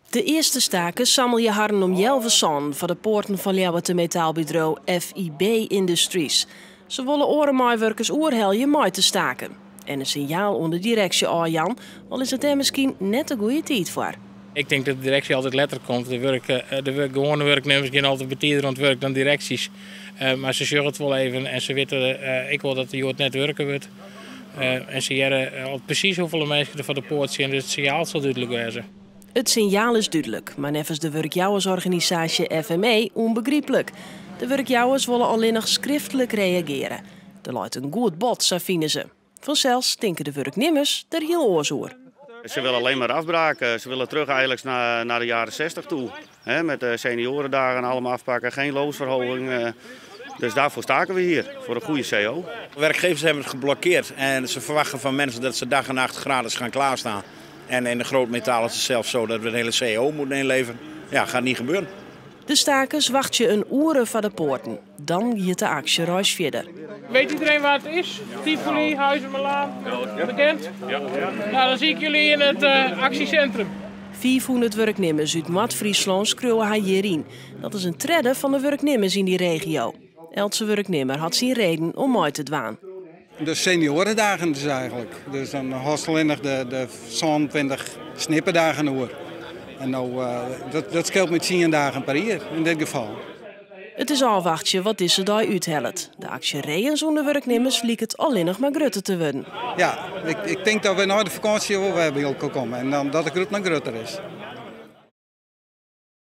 De earste stakers sammelje harren om healwei sânen foar de poarten fan Ljouwerter metaalbedriuw FIB Industries. Se wolle oare meiwurkers oerhelje mei te staken. En in sinjaal oan de direksje ôfjaan, al is it dêr miskien net de goede tiid foar. Ik tink dat de direksje altyd letter komt. De, wurk, de wurk, gewoane wurknimmers gean altyd betider oan it wurk dan direksjes. Mar se sjogge it wol even en se witte ek wol dat der hjoed net wurke wurdt. En se hearre al presys hoefolle minsken der foar de poart stean, dus it sinjaal sil dúdlik wêze. It sinjaal is dúdlik, mar neffens de wurkjouwersorganisaasje FME ûnbegryplik. De wurkjouwers wolle allinnich skriftlik reagearje. Der leit in goed bod, sa fine se. Fansels tinke de wurknimmers der hiel oars oer. Ze willen alleen maar afbraak. Ze willen terug eigenlijk naar de jaren 60 toe. Hè, met de seniorendagen allemaal afpakken, geen loonsverhoging. Dus daarvoor staken we hier, voor een goede CO. Werkgevers hebben het geblokkeerd en ze verwachten van mensen dat ze dag en nacht gratis gaan klaarstaan. En in de grootmetaal is het zelfs zo dat we de hele CO moeten inleveren. Ja, gaat niet gebeuren. De stakers wachtsje in oere foar de poarten. Dan giet de aksjereis fierder. Weet iedereen waar het is? Tivoli, Huizumerlaan, bekend? Ja. Nou, dan zie ik jullie in het actiecentrum. 500 wurknimmers út Noard-Fryslân skriuwe har hjir yn. Dat is in tredde fan de wurknimmers yn dy regio. Eltse wurknimmer hat syn reden om mei te dwaan. De seniorendagen dus eigenlijk. Dus dan hast allinnich de 27 snipperdagen oer. En no, dat skeelt mei 10 dagen per jier in dit gefal. It is ôfwachtsjen wat dizze dei úthellet. De aksjereeëns ûnder wurknimmers liket allinnich mar grutter te wurden. Ja, ik tink dat we nei de fakânsje wol wer by elkoar komme en dan dat de groep noch grutter is.